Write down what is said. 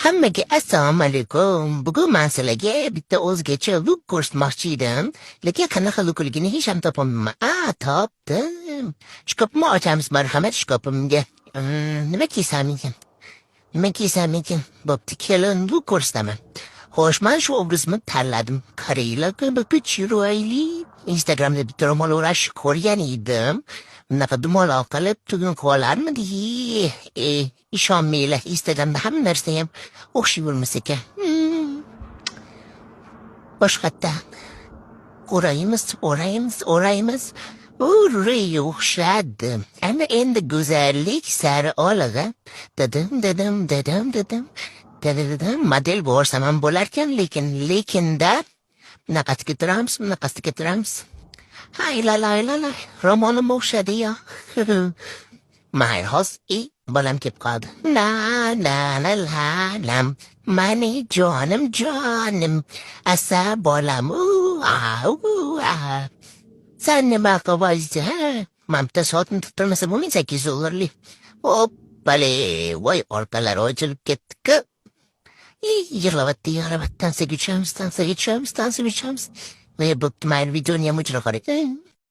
Hammaga assalomu alaykum. Bugun man sizlarga bitta o'zgacha look ko'rsatmoqchi edim. Lekin qanaqa lookligini hech ham topolmayman. A, topdim. Shkafimni ochamiz, marhamat shkafimga. Nima kiysam ekan? Nima kiysam ekan? Bo'pti, kelin look ko'rsataman. Xo'sh, man shu obrazimni tanladim. Qaranglar, chiroyli. Instagramda bitta ro'mol o'rash ko'rgan edim. Bunaqa dumaloq qilib tugun qilib olarmidi? E, ishonmanglar, Instagramda hamma narsa ham o'xshayvermas ekan. Boshqatdan o'raymiz, o'raymiz, o'raymiz. Urray, o'xshadi. Ana endi go'zallik sari olag'a. Dedim, dedim, dedim, dedim. Dedim, model bo'lsam ham bo'larkan, lekin lekinda bunaqasiga turamiz, bunaqasiga turamiz. Hay la la la la, ro'molim o'xshadi ya. Mayli, hozir i bolam kelib qoldi. Na na la la lam. Mani jonim, jonim. Asa bolam u a u a. Sen nima qilyapsan, ha? Man bitta soatni tuttirmasa bo'lmaydi 8 dollarlik. Hoppale, voy, orqalari ochilib ketdi-ku. Yig'layapti, yig'layapti. Tansaga tushamiz, tansaga tushamiz, tansaga tushamiz. Voy, bo'pti, mayli, videoni ham o'chira qoling.